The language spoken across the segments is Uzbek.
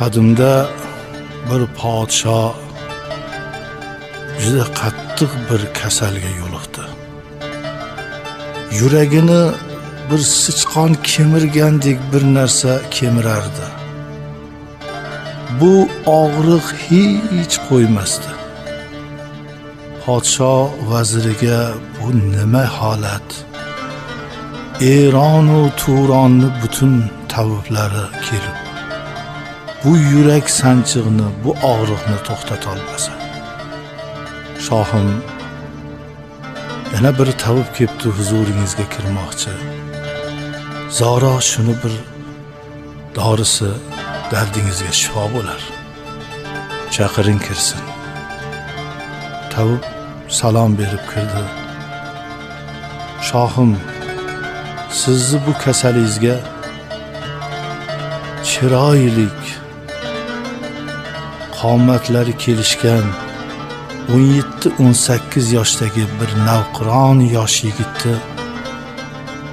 Qadimda bir podsho juda qattiq bir kasalga yo'liqdi. Yuragini bir sichqon kemirgandek bir narsa kemirardi. Bu og'riq hech qo'ymasdi. Podsho vaziriga bu nima holat? Eron u Turonni butun tabiblari kelib bu yurak sanchig'ini, bu og'riqni to'xtata olmasa. Shohim, yana bir tabib kelibdi, huzuringizga kirmoqchi. Zora shuni bir dorisi dardingizga shifo bo'lar. Chaqiring kirsin. Tabib salom berib kirdi. Shohim, sizni bu kasalingizga chiroylik, qomatlari kelishgan 17-18 yoshdagi bir navqiron yosh yigitni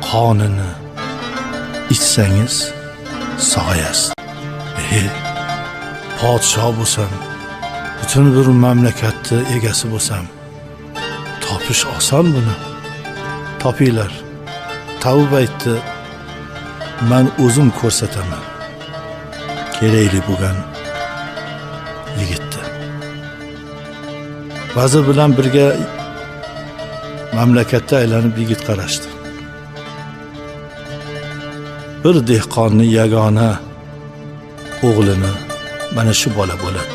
qonini ichsangiz sog'ayasiz. Podsho bo'lsam, butun bir mamlakatni egasi bo'lsam, topish oson buni. Topinglar. Tabib aytdi, men o'zim ko'rsataman kerakli bo'lgan yigitni. Vazir bilan birga mamlakatda aylanib yigit qarashdi. Bir dehqonni yagona o'g'lini mana shu bola bo'ladi.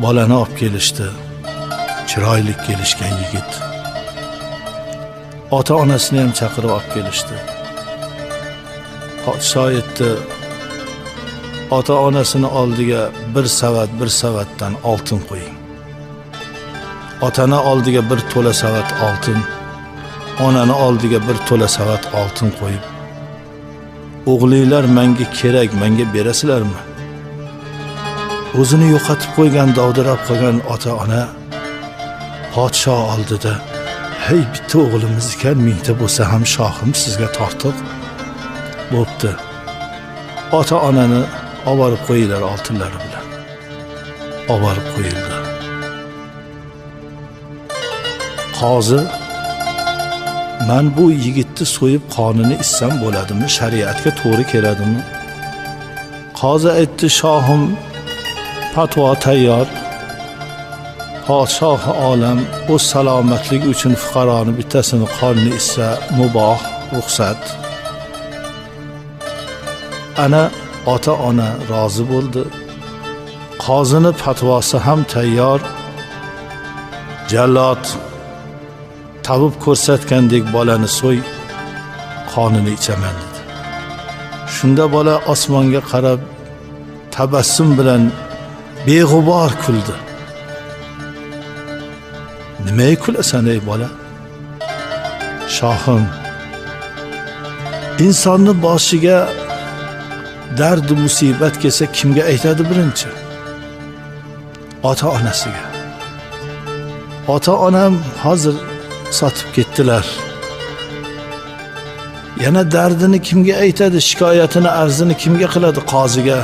Bolani olib kelishdi. Chiroyli kelishgan yigit. Ota-onasini ham chaqirib olib kelishdi. Podsho aytdi, ota-onasini oldiga bir savat, bir savatdan oltin qo'ying. Otani oldiga bir to'la savat oltin, onani oldiga bir to'la savat oltin qo'yib, o'g'lilar menga kerak, menga berasizlarmi? O'zini yo'qotib qo'ygan, dovdirab qolgan ota-ona podsho oldida, hey, bitta o'g'limiz ekan, mingta bo'lsa ham shohim sizga tortiq bo'pti. Ota-onani oborib qo'yinglar oltinlari bilan. Oborib qo'yildi. Qozi, men bu yigitni so'yib qonini ichsam bo'ladimi? Shariatga to'g'ri keladimi? Qozi aytdi, shohim, fatvo tayyor. Podshoh olam o'z salomatligi uchun fuqaroni bittasini qonini ichsa muboh, ruxsat. Ana ota-ona rozi bo'ldi. Qozini fatvosi ham tayyor. Jallod tabib ko'rsatgandek bolani so'y, qonini ichaman dedi. Shunda bola osmonga qarab tabassum bilan beg'ubor kuldi. Nimaga kulasan ey bola? Shohim, insonni boshiga dard musibat kelsa kimga aytadi birinchi? Ota-onasiga. Ota-onam hozir sotib ketdilar. Yana dardini kimga aytadi, shikoyatini, arzini kimga qiladi? Qoziga.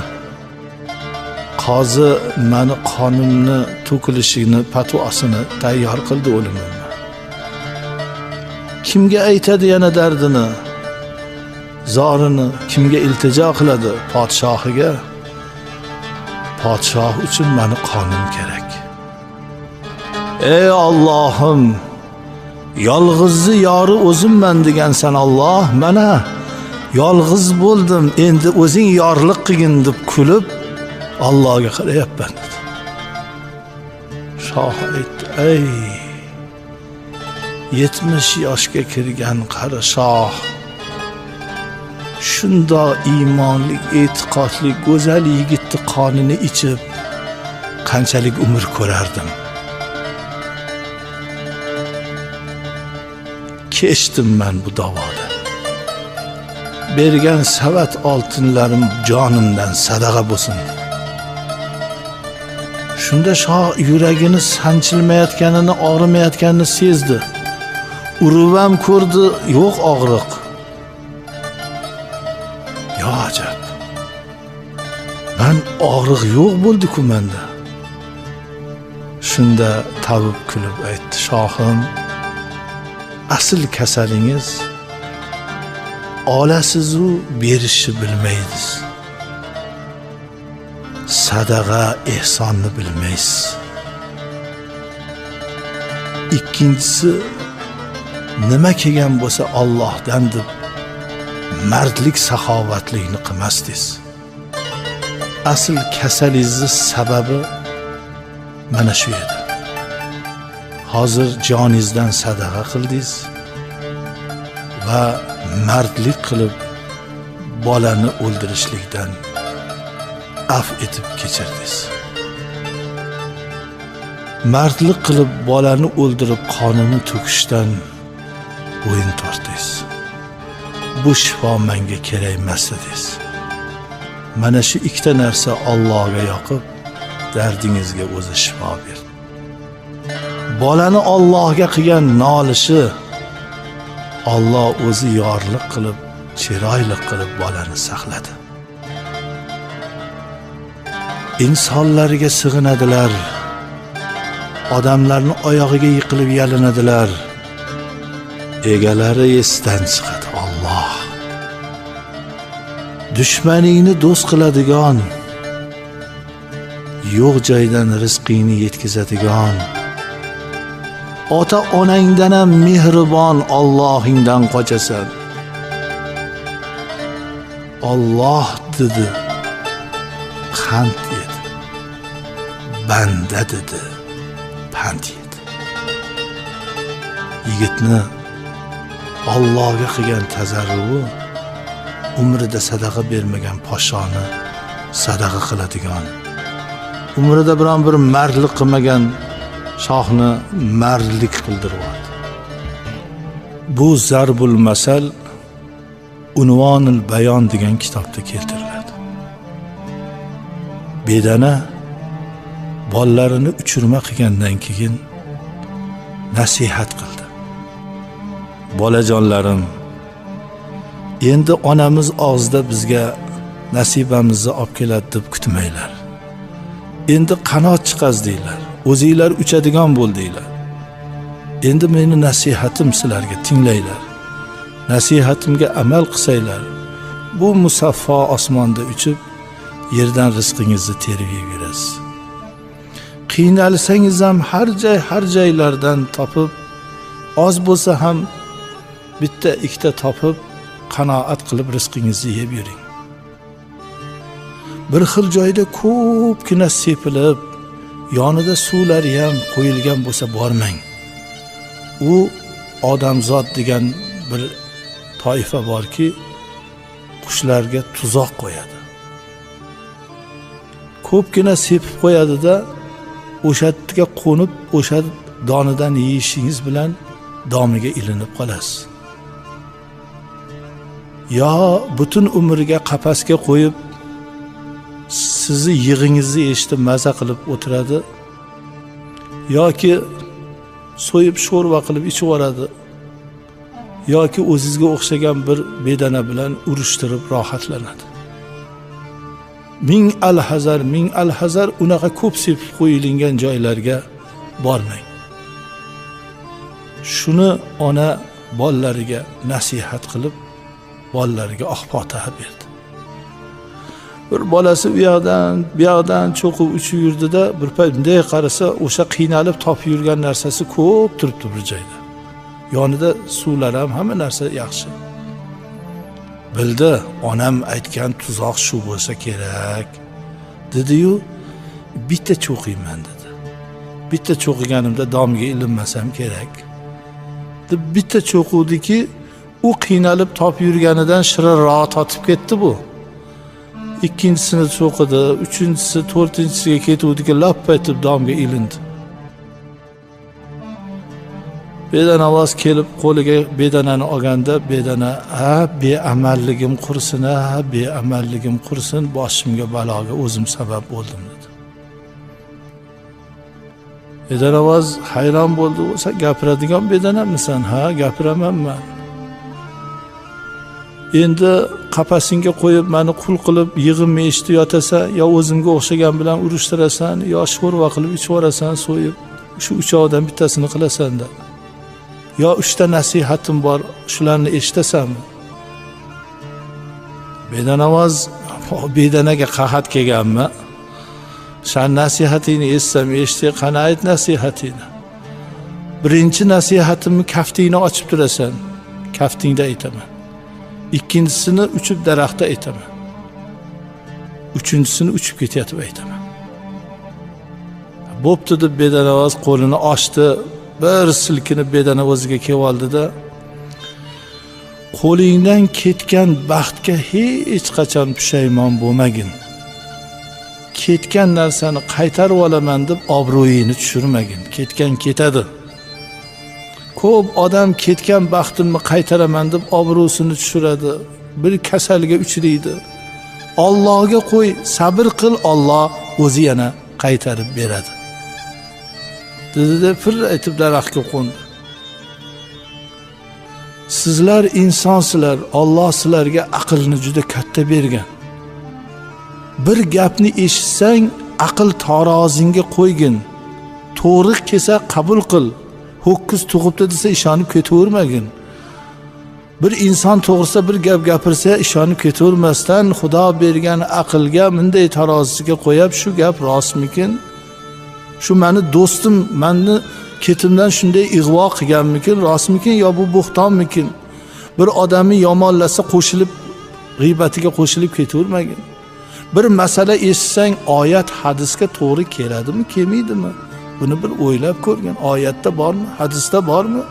Qozi meni qonimni to'kilishini, fatvosini tayyor qildi o'limimni. Kimga aytadi yana dardini, zorini, kimga iltijo qiladi? Podshohiga. Podshoh uchun meni qonim kerak. Ey Allohim, yolg'izni yori o'zimman degansan Alloh, mana yolg'iz bo'ldim, endi o'zing yorliq qilgin deb kulib Allohga qarayapman dedi. Shoh aytdi, ey 70 yoshga kirgan qari shoh, shundoq iymonli, e'tiqodli, go'zal yigitni qonini ichib qanchalik umr ko'rardim. Kechdim men bu davoda. Bergan savat oltinlarim jonimdan sadaqa bo'lsin. Shunda shoh yuragini sanchilmayotganini, og'rimayotganini sezdi. Urib ham ko'rdi, yo'q og'riq. Yo ajab. og'riq yo'q bo'ldi-ku menda. Shunda tabib kulib aytdi: shohim, asl kasalingiz olasiz-u berishni bilmaysiz. Sadaqa ehsonni bilmaysiz. Ikkinchisi, nima kelgan bo'lsa Allohdan deb mardlik saxovatlikni qilmasdingiz. Asl kasalingizni sababi mana shu edi. Hozir joningizdan sadaqa qildingiz va mardlik qilib bolani o'ldirishlikdan af etib kechirdingiz. Mardlik qilib bolani o'ldirib qonini to'kishdan bo'yin tortdingiz. Bu shifo menga kerak emas dedingiz. Mana shu ikkita narsa Allohga yoqib, dardingizga o'zi shifo berdi. Bolani Allohga qilgan nolishi, Alloh o'zi yorliq qilib, chiroyli qilib bolani saqladi. Insonlarga sig'inadilar, odamlarni oyog'iga yiqilib yalinadilar. Egalari esdan chiqadi Alloh. Dushmaningni do'st qiladigan, yo'q joydan rizqingni yetkazadigan, ota onangdan ham mehribon Allohingdan qochasan. Alloh dedi, qand yedi. Banda dedi, pand yedi. Yigitni Allohga qilgan tazarruvi umrida sadaqa bermagan podshoni sadaqa qiladigan, umrida biron bir mardlik qilmagan shohni mardlik qildiryapti. Bu Zarbul Masal Unvonul Bayon degan kitobda keltiriladi. Bedana bolalarini uchirma qilgandan keyin nasihat qildi. Bolajonlarim, endi onamiz og'zida bizga nasibamizni olib keladi deb kutmanglar. Endi qanot chiqazdinglar, o'zinglar uchadigan bo'ldinglar. Endi meni nasihatim sizlarga, tinglanglar. Nasihatimga amal qilsanglar, bu musaffo osmonda uchib, yerdan rizqingizni terib yeyverasiz. Qiynalsangiz ham har joy har joylardan topib, oz bo'lsa ham bitta ikkita topib, qanoat qilib rizqingizni yeb yuring. Bir xil joyda ko'pgina sepilib, yonida suvlari ham qo'yilgan bo'lsa bormang. U odamzod degan bir toifa borki, qushlarga tuzoq qo'yadi. Ko'pgina sepib qo'yadi-da, o'sha yerga qo'nib, o'sha donidan yeyishingiz bilan domiga ilinib qolasiz. Yo butun umriga qafasga qo'yib, sizni yig'ingizni eshitib maza qilib o'tiradi, yoki so'yib sho'rva qilib ichib yuboradi, yoki o'zizga o'xshagan bir bedana bilan urushtirib rohatlanadi. Ming alhazar, ming alhazar unaqa ko'p sepib qo'yilgan joylarga bormang. Shuni ona bolalariga nasihat qilib, bolalariga oq fotiha berdi. Bir bolasi u yoqdan, bu yoqdan cho'qib uchib yurdi-da, bir payt bunday qarasa, o'sha qiynalib topib yurgan narsasi ko'p turibdi bir joyda. Yonida suvlar ham, hamma narsa yaxshi. Bildi, onam aytgan tuzoq shu bo'lsa kerak, dedi-yu, bitta cho'qiyman dedi. Bitta cho'qiganimda domga ilinmasam kerak. Deb bitta cho'quvdiki, u qiynalib topib yurganidan shirinroq totib ketdi bu. Ikkinchisini cho'qidi, uchinchisi, to'rtinchisiga ketuvdiki, lappa etib domga ilindi. Bedana kelib qo'liga bedanani olganda, bedana, ha, beamalligim qursin, ha, beamalligim qursin, boshimga baloga o'zim sabab bo'ldim dedi. Bedanavoz hayron bo'ldi. Sen gapiradigan bedanamisan? Ha, gapiraman man. Endi qafasingga qo'yib meni qul qilib yig'imni eshitib yotasan, yo o'zimga o'xshagan bilan urushtirasan, yo sho'rva qilib ichib yuborasan so'yib. Shu uchovidan bittasini qilasan-da. Yo uchta nasihatim bor, shularni eshitasanmi? Bedanavoz bedanaga qahat kelganmi? San nasihatingni eshitsam eshitay, qani ayt nasihatingni. Birinchi nasihatimni kaftingni ochib turasan, kaftingda aytaman. Ikkinchisini uchib daraxtda aytaman. Uchinchisini uchib ketayotib aytaman. Bo'pti deb bedanavoz qo'lini ochdi, bir silkinib bedanavozga kelib oldi-da, qo'lingdan ketgan baxtga hech qachon pushaymon bo'lmagin. Ketgan narsani qaytarib olaman deb obro'yingni tushirmagin. Ketgan ketadi. Ko'p odam ketgan baxtimni qaytaraman deb obro'sini tushiradi, bir kasalga uchraydi. Allohga qo'y, sabr qil, Alloh o'zi yana qaytarib beradi. Dedi-da fir aytib daraxtga qo'ndi. Sizlar insonsizlar, Alloh sizlarga aqlni juda katta bergan. Bir gapni eshitsang, aql tarozingga qo'ygin. To'g'ri kelsa qabul qil. Ho'kiz tug'ibdi desa ishonib ketavermagin. Bir inson to'g'risida bir gap gapirsa ishonib ketavermasdan Xudo bergan aqlga bunday tarozisiga qo'yib, shu gap rostmikin? Shu meni do'stim meni ketimdan shunday ig'vo qilganmikin, rostmikin yo bu bo'xtonmikin? Bir odamni yomonlasa qo'shilib, g'iybatiga qo'shilib ketavermagin. Bir masala eshitsang oyat hadisga to'g'ri keladimi, kelmaydimi? Buni bir o'ylab ko'rgin. Oyatda bormi, hadisda bormi?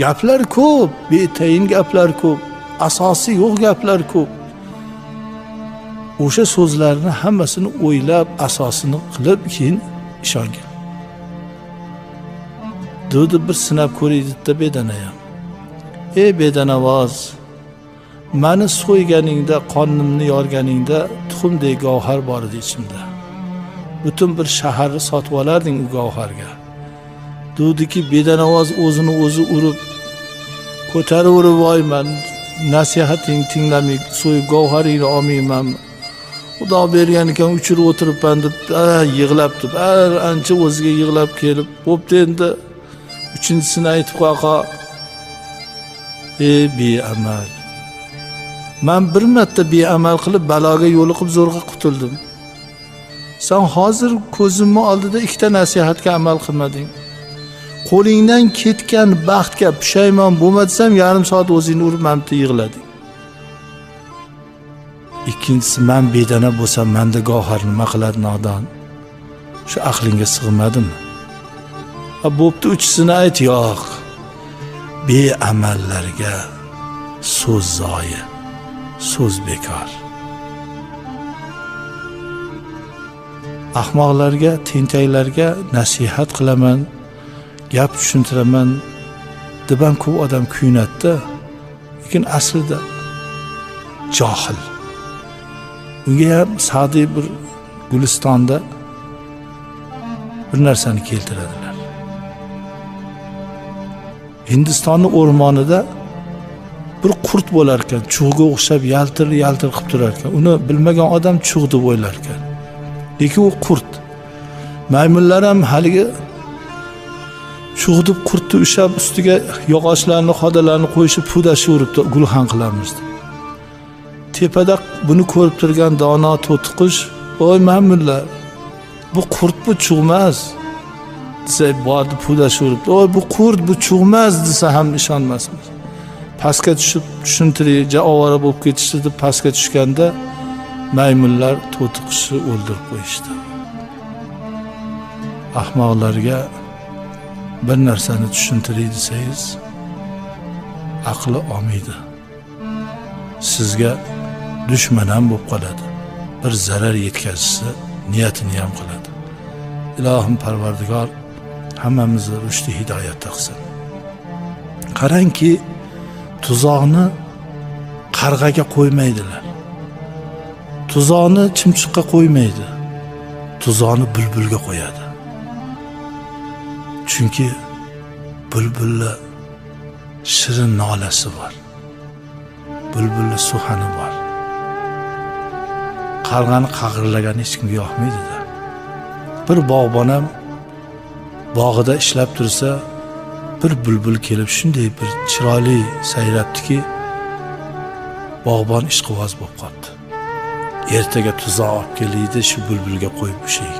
Gaplar ko'p, betayin gaplar ko'p, asosi yo'q gaplar ko'p. O'sha so'zlarni hammasini o'ylab, asosini qilib keyin ishongin. Dedi bir sinab ko'ray dedi bedana ham. Ey bedanavoz, meni so'yganingda, qornimni yorganingda tuxumdek gavhar bor edi ichimda. Butun bir shaharni sotib olarding u gavharga. Dediki bedanavoz o'zini o'zi urib, ko'taraverib, voy man nasihating tinglamay so'yib gavharingni olmayman. Xudo bergan ekan uchirib o'tiribman deb yig'labdi. Bir ancha o'ziga yig'lab kelib, bo'pti endi uchinchisini aytib qo'y. Ey beamal, man bir marta beamal qilib baloga yo'liqib zo'rg'a qutuldim. Sen hozir ko'zimni oldida ikkita nasihatga amal qilmading. Qo'lingdan ketgan baxtga pushaymon bo'lma desam, yarim soat o'zingni urib mana yig'lading. Ikkinchisi, man bedana bo'lsam, menda gavhar nima qiladi nodon? Shu aqlingga sig'madimi? Ha bo'pti, uchisini ayt. Yo'q. Beamallarga so'z zoyi, so'z bekor. Ahmoqlarga, tentaklarga nasihat qilaman, gap tushuntiraman deb ham ko'p odam kuyunadi-da, lekin aslida johil. Unga ham Sa'diy bir Gulistonda bir narsani keltiradilar. Hindistonning o'rmonida bir qurt bo'lar ekan, chug'ga o'xshab yaltir yaltir qilib turar ekan. Uni bilmagan odam chug' deb o'ylar ekan. Lekin u qurt. Maymunlar ham haligi chug' deb qurtni ushlab ustiga yog'ochlarni, xodalarni qo'yishib pudashaveribdi, gulxan qilamiz deb. Tepada buni ko'rib turgan dono to'tiqush, "Voy maymunlar, bu qurt, bu chug' emas" desa, bordi pudashaveribdi. "Voy bu qurt, bu chug' emas" desa ham ishonmasmiz. Pastga tushib tushuntiray, ja ovora bo'lib ketishdi deb pastga tushganda maymunlar to'tiqushni o'ldirib qo'yishdi. Ahmoqlarga bir narsani tushuntiray desangiz, aqli olmaydi. Sizga dushman ham bo'lib qoladi. Bir zarar yetkazishsa niyatini ham qiladi. Ilohim Parvardigor hammamizni rushdi hidoyatda qilsin. Qarangki, tuzoqni qarg'aga qo'ymaydilar. Tuzoqni chimchiqqa qo'ymaydi. Tuzoqni bulbulga qo'yadi. Chunki bulbulni shirin nolasi bor. Bulbulni suxani bor. Qarg'ani qag'irlagani hech kimga yoqmaydi-da. Bir bog'bon ham bog'ida ishlab tursa, bir bulbul kelib shunday bir chiroyli sayrabdiki, bog'bon ishqiboz bo'lib qoldi. Ertaga tuzoq olib keldi, shu bulbulga qo'yib ushay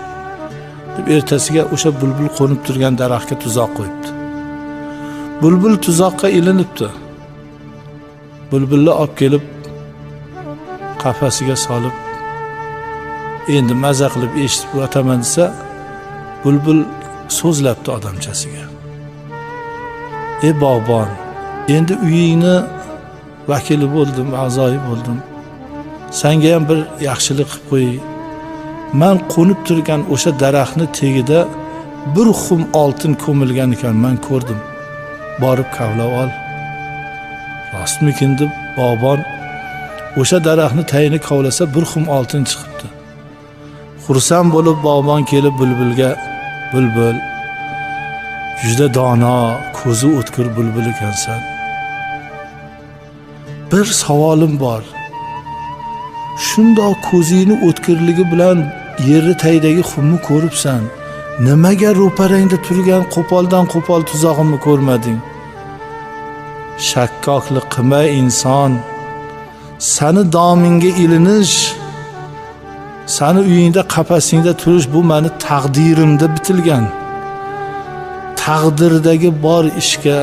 deb ertasiga o'sha bulbul qo'nib turgan daraxtga tuzoq qo'yibdi. Bulbul tuzoqqa ilinibdi. Bulbulni olib kelib qafasiga solib, endi maza qilib eshitib o'taman desa, bulbul so'zlabdi odamchasiga. Ey bog'bon, endi uyingni vakili bo'ldim, a'zoyi bo'ldim. Senga ham bir yaxshilik qilib qo'y. Men qo'nib turgan o'sha daraxtni tagida bir xum oltin ko'milgan ekan, men ko'rdim. Borib kavlab ol. Rostmikin deb bog'bon o'sha daraxtni tagini kavlasa, bir xum oltin chiqibdi. Xursand bo'lib bog'bon kelib bulbulga, bulbul, juda dono, ko'zi o'tkir bulbul ekansan. Bir savolim bor. Shundoq ko'zingni o'tkirligi bilan yerni tagidagi xumni ko'ribsan. Nimaga ro'parangda turgan qo'poldan qo'pol tuzog'imni ko'rmading? Shakkoklik qilma inson. Sani domingga ilinish, sani uyingda qafasingda turish bu meni taqdirimda bitilgan. Taqdirdagi bor ishga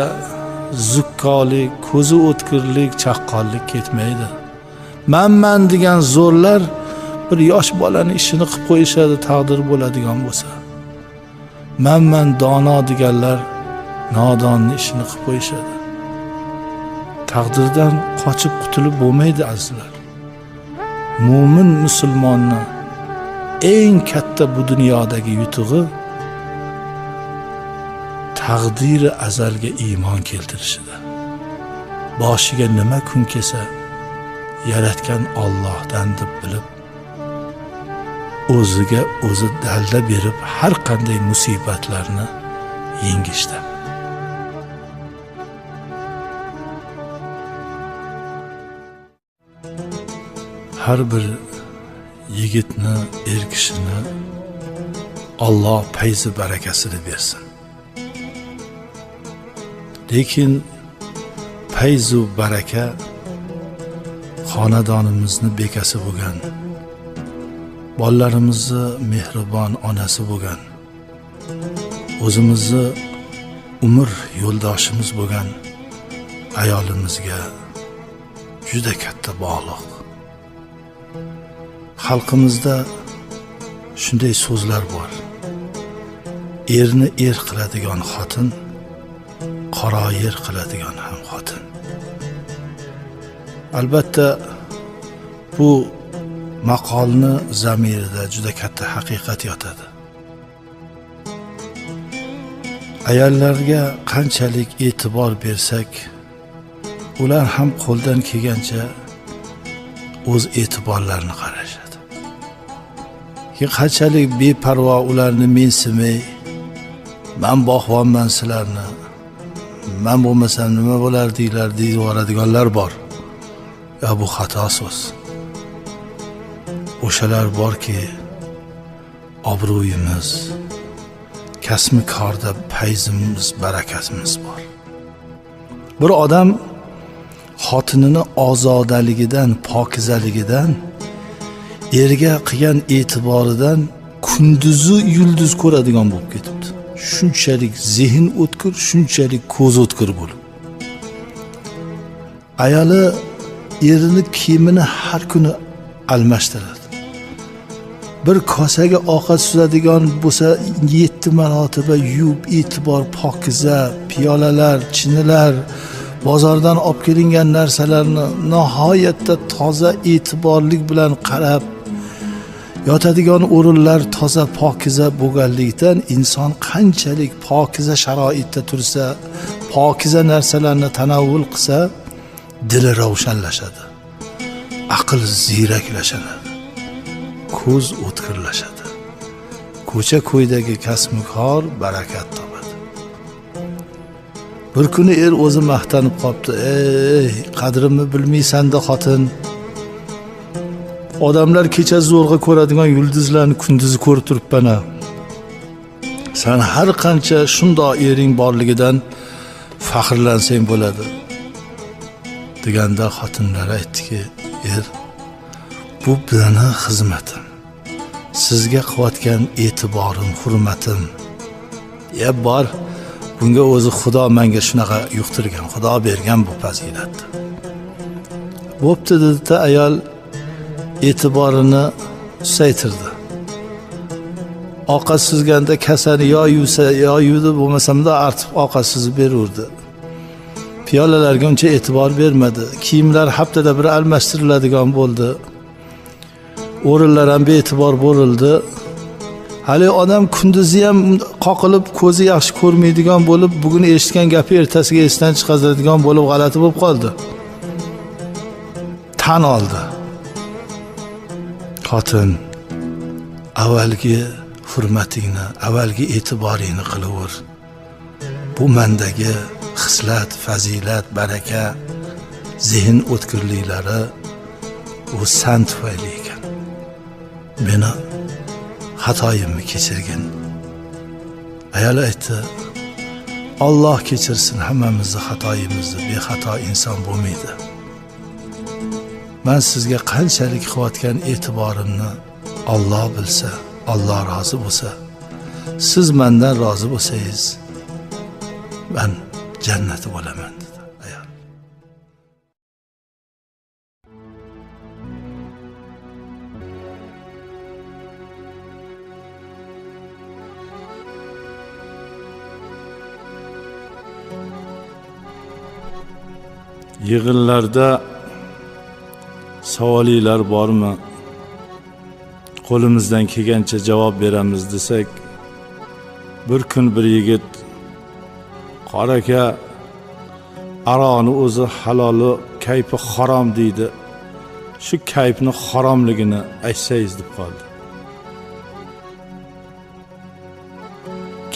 zukkolik, ko'zi o'tkirlik, chaqqonlik ketmaydi. Manman degan zo'rlar bir yosh bolani ishini qilib qo'yishadi taqdir bo'ladigan bo'lsa. Manman dono deganlar nodonni ishini qilib qo'yishadi. Taqdirdan qochib qutulib bo'lmaydi azizlar. Mo'min musulmonni eng katta bu dunyodagi yutug'i taqdiri azalga iymon keltirishida. Boshiga nima kun kelsa yaratgan Allohdan deb bilib, o'ziga o'zi dalda berib har qanday musibatlarni yengishda. Har bir yigitni, er kishini Alloh fayzi barakasini bersin. Lekin fayzu baraka xonadonimizni bekasi bo'lgan, bolalarimizni mehribon onasi bo'lgan, o'zimizni umr yo'ldoshimiz bo'lgan ayolimizga juda katta bog'liq. Xalqimizda shunday so'zlar bor. Erni er qiladigan xotin, qora yer qiladigan ham xotin. Albatta bu maqolni zamirida juda katta haqiqat yotadi. Ayollarga qanchalik e'tibor bersak, ular ham qo'ldan kelgancha o'z e'tiborlarini qarashadi. Keyin qanchalik beparvo ularni mensimay, men boqvonman sizlarni, men bo'lmasam nima bo'lar deylar, deyaveradiganlar bor. Ya bu xato so'z. O'shalar borki, obro'yimiz, kasbi korda fayzimiz, barakatimiz bor. Bir odam xotinini ozodaligidan, pokizaligidan, erga qilgan e'tiboridan kunduzi yulduz ko'radigan bo'lib ketibdi. Shunchalik zehn o'tkir, shunchalik ko'z o'tkir bo'lib. Ayoli erini kiyimini har kuni almashtiradi. Bir kosaga ovqat suzadigan bo'lsa 7 marotaba yuvib, e'tibor, pokiza, piyolalar, chinilar, bozordan olib kelingan narsalarni nihoyatda toza e'tiborlik bilan qarab, yotadigan o'rinlar toza pokiza bo'lganlikdan inson qanchalik pokiza sharoitda tursa, pokiza narsalarni tanovul qilsa, dili ravshanlashadi, aql ziyraklashadi, ko'z o'tkirlashadi, ko'cha ko'ydagi kasbkor barakat topadi. Bir kuni er o'zi maqtanib qopti. Ey, qadrimni bilmaysan-da xotin. Odamlar kecha zo'rg'a ko'radigan yulduzlarni kunduzi ko'rib turibman-a. Sen har qancha shundoq ering borligidan faxrlansang bo'ladi. Deganda xotinlar aytdiki, er, bu meni xizmatim. Sizga qilayotgan e'tiborim, hurmatim. Ya bor, bunga o'zi Xudo menga shunaqa yuqtirgan, Xudo bergan bu fazilatni. Bo'pti dedi-da, ayol e'tiborini susaytirdi. Ovqat suzganda kasani yo yuvsa yo yuvdi, bo'lmasam da artib ovqat suzib berurdi. Piyolalarga uncha e'tibor bermadi. Kiyimlar haftada bir almashtiriladigan bo'ldi. O'rinlar ham bee'tibor bo'rildi. Hali odam kunduzi ham qoqilib, ko'zi yaxshi ko'rmaydigan bo'lib, bugun eshitgan gapi ertasiga esdan chiqaradigan bo'lib g'alati bo'lib qoldi. Tan oldi. Xotin, avvalgi hurmatingni, avvalgi e'tiboringni qilaver. Bu mendagi xislat, fazilat, baraka, zehn o'tkirliklari u san tufayli ekan. Meni xatoyimni kechirgin. Ayol aytdi, Alloh kechirsin hammamizni xatoyimizni, bexato inson bo'lmaydi. Men sizga qanchalik qilayotgan e'tiborimni Alloh bilsa, Alloh rozi bo'lsa, siz mendan rozi bo'lsangiz, men jannati bo'laman dedi ayol. Yig'inlarda savollar bormi? Qo'limizdan kelgancha javob beramiz desak, bir kun bir yigit, qora aka, aroqni o'zi haloli, kayfi harom deydi. Shu kayfni haromligini aytsangiz deb qoldi.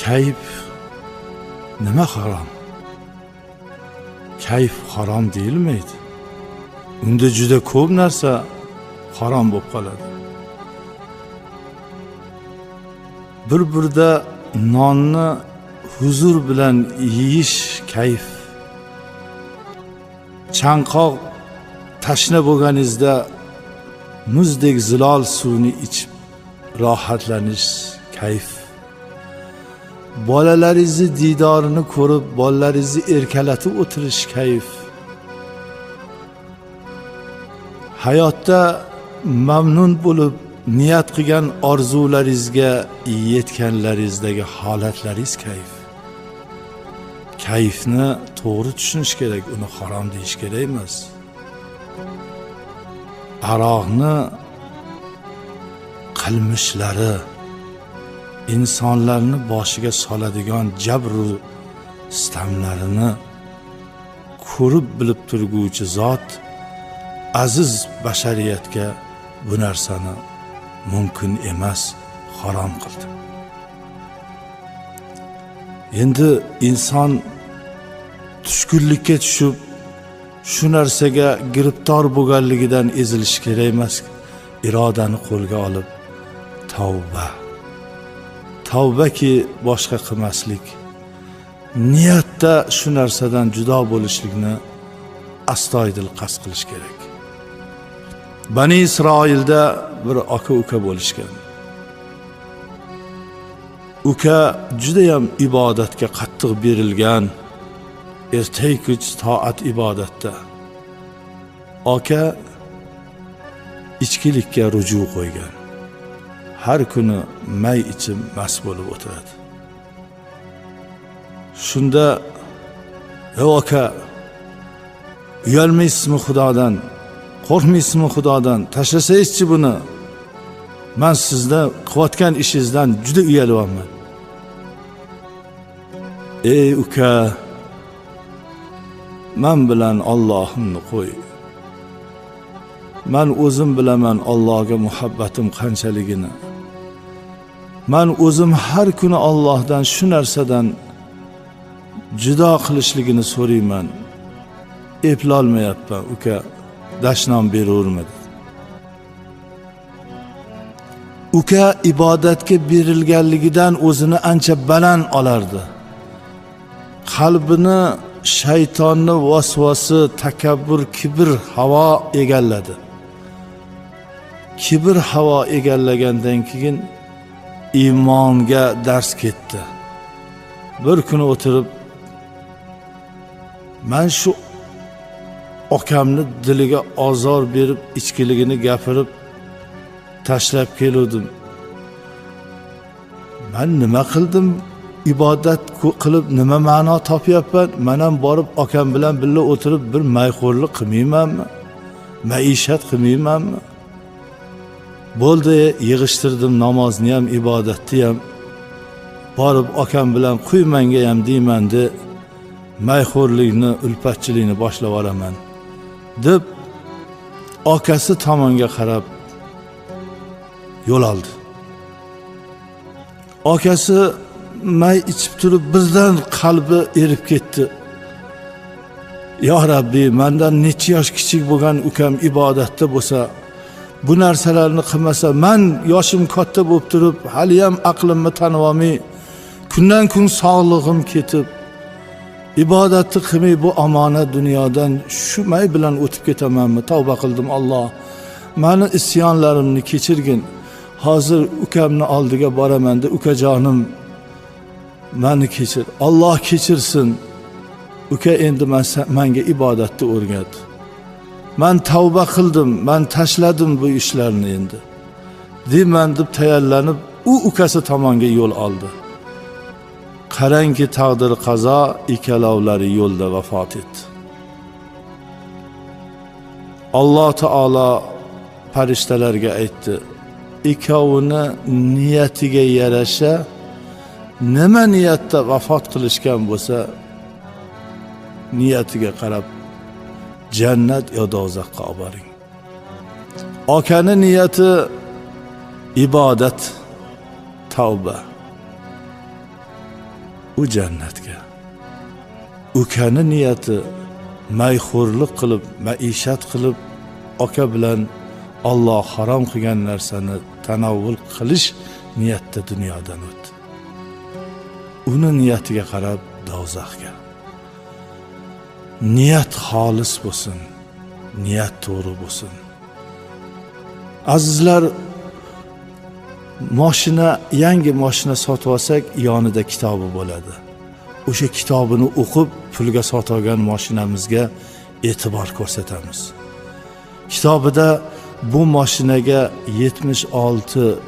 Kayf nima harom? Kayf harom deyilmaydi. Unda juda ko'p narsa harom bo'lib qoladi. Bir burda nonni huzur bilan yeyish kayf. Chanqoq tashna bo'lganingizda muzdek zilol suvni ichib rohatlanish kayf. Bolalaringizni diydorini ko'rib, bolalaringizni erkalatib o'tirish kayf. Hayotda mamnun bo'lib niyat qilgan orzularingizga yetganlaringizdagi holatlaringiz kayf. Kayfni to'g'ri tushunish kerak, uni harom deyish kerak emas. Aroqni qilmishlari insonlarni boshiga soladigan jabru sitamlarini ko'rib bilib turguvchi zot aziz bashariyatga bu narsani mumkin emas, harom qildi. Endi inson tushkunlikka tushib shu narsaga giribtor bo'lganligidan ezilishi kerak emas. Irodani qo'lga olib tavba. Tavbaki boshqa qilmaslik, niyatda shu narsadan judo bo'lishlikni astoydil qasd qilish kerak. Bani Isroilda bir aka-uka bo'lishgan. Uka juda ham ibodatga qattiq berilgan, erta-kech toat ibodatda. Aka ichkilikka ruju qo'ygan. Har kuni may ichib mast bo'lib o'tiradi. Shunda, "Ey aka, uyalmaysizmi Xudodan? Qo'rqmaysizmi Xudodan? Tashlasangizchi buni. Men sizdan qilayotgan ishingizdan juda uyalyapman." "Ey uka, men bilan Allohimni qo'y. Men o'zim bilaman Allohga muhabbatim qanchaligini. Men o'zim har kuni Allohdan shu narsadan judo qilishligini so'rayman, eplolmayapman uka, dashnom beraverma dedi. Uka ibodatga berilganligidan o'zini ancha baland olardi. Qalbini shaytonni vasvasi, takabbur, kibr, havo egalladi. Kibr, havo egallagandan keyin iymonga dars ketdi. Bir kuni o'tirib, men shu okamni diliga ozor berib, ichkiligini gapirib tashlab keluvdim. Men nima qildim? Ibodat qilib nima ma'no topyapman? Men ham borib okam bilan birga o'tirib bir mayxo'rlik qilmaymanmi? Maishat qilmaymanmi? Bo'ldi, yig'ishtirdim namozni ham, ibodatni ham. Borib okam bilan quy menga ham deyman de, mayxo'rlikni, ulfatchilikni boshlab olaman deb akasi tomonga qarab yo'l oldi. Akasi may ichib turib birdan qalbi erib ketdi. Ya Rabbi, mendan necha yosh kichik bo'lgan ukam ibodatda bo'lsa, bu narsalarni qilmasa, men yoshim katta bo'lib turib, hali ham aqlimni tanib olmay, kundan kun sog'lig'im ketib, ibodatni qilmay bu omonat dunyodan shu may bilan o'tib ketamanmi? Tavba qildim, Alloh, meni isyonlarimni kechirgin. Hozir ukamni oldiga boraman de, ukajonim meni kechir, Alloh kechirsin. Uka, endi menga ibodatni o'rgat. Men tavba qildim, men tashladim bu ishlarni endi deyman deb tayyorlanib, u ukasi tomonga yo'l oldi. Qarangki, taqdir qazo, ikkalovlari yo'lda vafot etdi. Alloh taolo farishtalarga aytdi: ikkovini niyatiga yarasha nima niyatda vafot qilishgan bo'lsa, niyatiga qarab jannat yo do'zaxga olib boring. Akani niyati ibodat, tavba, u jannatga. Ukani niyati mayxo'rlik qilib, maishat qilib, aka bilan Alloh harom qilgan narsani tanovul qilish niyatda dunyodan o'tdi. Uni niyatiga qarab do'zaxga. Niyat xolis bo'lsin, niyat to'g'ri bo'lsin. Azizlar, mashina, yangi mashina sotib olsak, yonida kitobi bo'ladi. O'sha kitobini o'qib, pulga sotib olgan mashinamizga e'tibor ko'rsatamiz. Kitobida bu mashinaga 76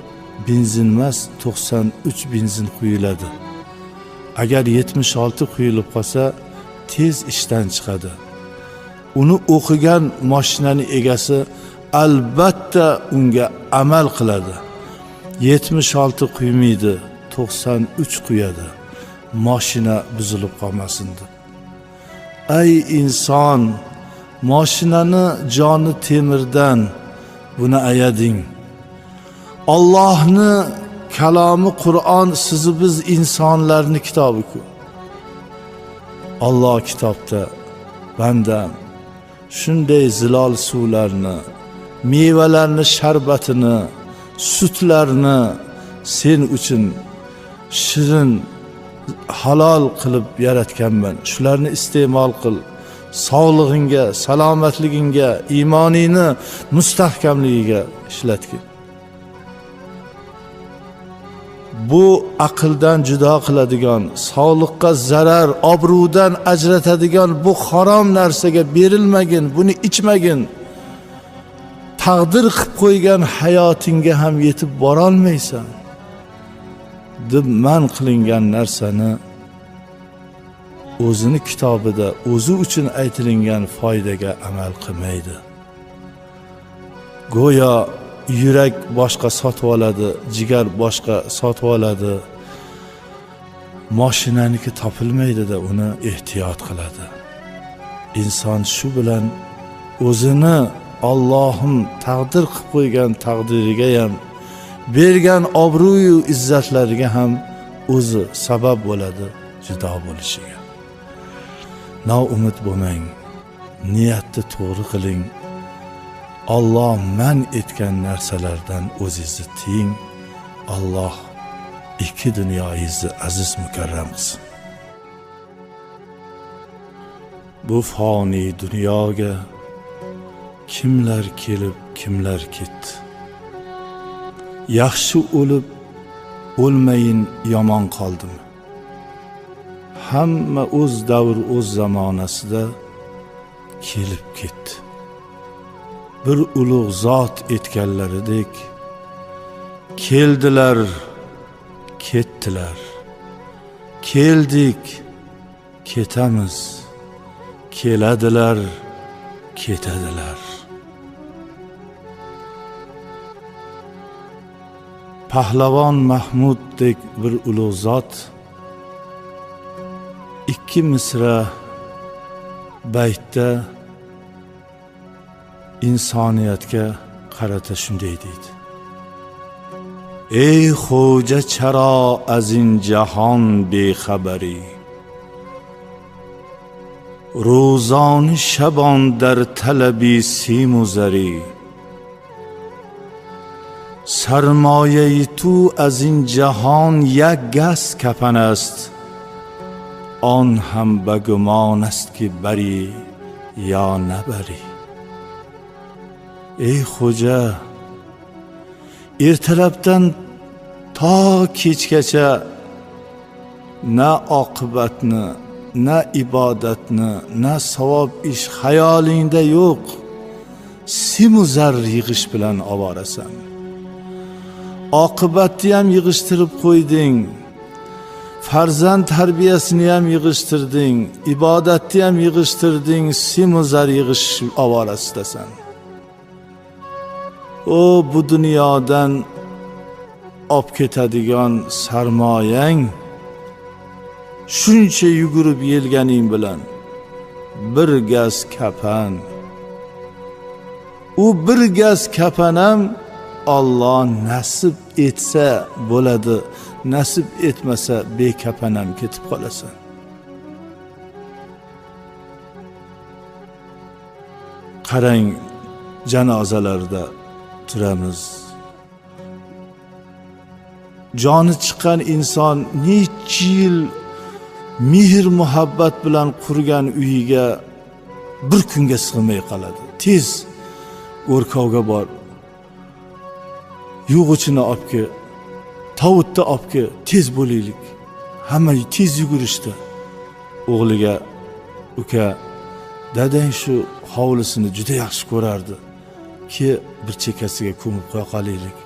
benzin emas, 93 benzin quyiladi. Agar 76 quyilib qolsa, tez ishdan chiqadi. Uni o'qigan mashinani egasi albatta unga amal qiladi. 76 quymaydi, 93 quyadi. Mashina buzilib qolmasin deb. Ey inson, mashinani joni temirdan, buni ayading. Allohni kalomi Qur'on sizni biz insonlarni kitobi-ku. Alloh kitobda bandam shunday zilol suvlarni, mevalarni sharbatini, sutlarni sen uchun shirin halol qilib yaratganman. Shularni iste'mol qil. Sog'lig'ingga, salomatligingga, iymoningni mustahkamligiga ishlatgin. Bu aqldan judo qiladigan, sog'liqqa zarar, obro'dan ajratadigan bu harom narsaga berilmagin, buni ichmagin. Taqdir qilib qo'ygan hayotingga ham yetib borolmaysan deb man qilingan narsani o'zini kitobida o'zi uchun aytilingan foydaga amal qilmaydi. Go'yo yurak boshqa sotib oladi, jigar boshqa sotib oladi. Mashinaniki topilmaydi-da, uni ehtiyot qiladi. Inson shu bilan o'zini Allohim taqdir qilib qo'ygan taqdiriga ham, bergan obro'yu izzatlariga ham o'zi sabab bo'ladi judo bo'lishiga. Noumid bo'lmang, niyatni to'g'ri qiling. Alloh man etgan narsalardan o'zingizni tiying. Alloh ikki dunyoingizni aziz mukarram qilsin. Bu foniy dunyoga kimlar kelib, kimlar ketdi. Yaxshi o'lib, o'lmayin yomon qoldim. Hamma o'z davr, o'z zamonasida kelib ketdi. Bir ulug' zot etganlaridek keldilar, ketdilar. Keldik, ketamiz. Keladilar, ketadilar. Pahlavon Mahmuddek bir ulug' zot 2 misra baytda insoniyatga qarata shunday deydi: Ey xo'ja, charo azin jahon bexabari, ro'zoni shabon dar talabi simu zari, sarmoyai tu azin jahon yak gaz kafan ast, on ham bagumon ast ki bari yo nabari. Ey xo'ja, ertalabdan to kechgacha na oqibatni, na ibodatni, na savob ish xayolingda yo'q, simu zar yig'ish bilan ovorasan. Oqibatni ham yig'ishtirib qo'yding, farzand tarbiyasini ham yig'ishtirding, ibodatni ham yig'ishtirding, simu zar yig'ish ovorasidasan. O bu dunyodan olib ketadigan sarmoyang shuncha yugurib yelganing bilan bir gaz kafan. U bir gaz kafan ham Alloh nasib etsa bo'ladi, nasib etmasa bekafan ham ketib qolasan. Qarang, janozalarda turamiz. Joni chiqqan inson necha yil mehr muhabbat bilan qurgan uyiga bir kunga sig'may qoladi. Tez o'rkovga bor, yug'ichini olib kel, tovutni olib kel, tez bo'laylik. Hamma tez yugurishdi. O'g'liga: uka, dadang shu hovlisini juda yaxshi ko'rardi, ki bir chekkasiga ko'mib qo'ya qolaylik.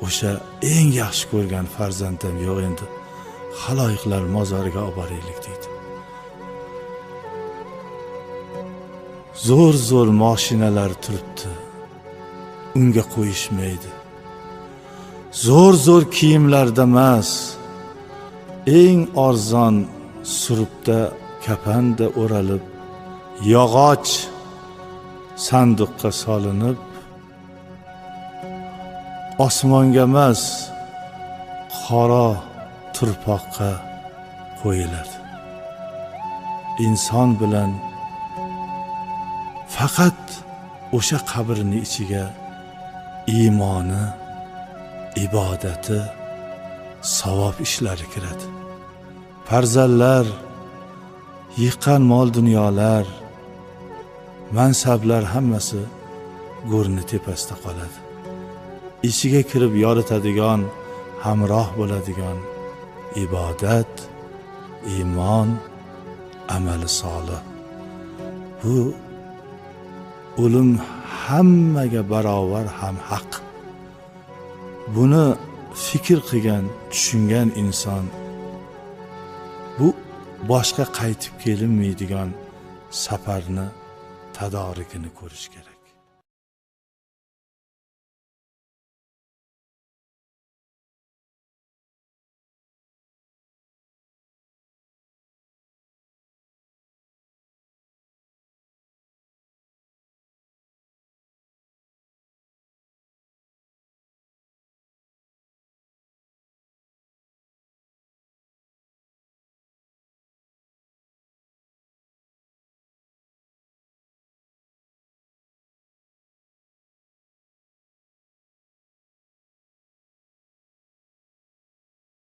O'sha eng yaxshi ko'rgan farzandim yo'q endi, xaloyiqlar mozoriga olib boraylik deydi. Zo'r zo'r mashinalar turibdi, unga qo'yishmaydi. Zo'r zo'r kiyimlarda emas, eng arzon surupda kafanda o'ralib, yog'och sandiqqa solinib, osmonga emas, qora turpoqqa qo'yiladi. Inson bilan faqat o'sha qabrning ichiga iymoni, ibodati, savob ishlari kiradi. Farzandlar, yiqqan mol dunyolar, mansablar hammasi go'rni tepasida qoladi. Ichiga kirib yoritadigan, hamroh bo'ladigan ibodat, iymon, amali solih. Bu o'lim hammaga barobar ham haq. Buni fikr qilgan, tushungan inson bu boshqa qaytib kelinmaydigan safarni tadorigini ko'rish kerak.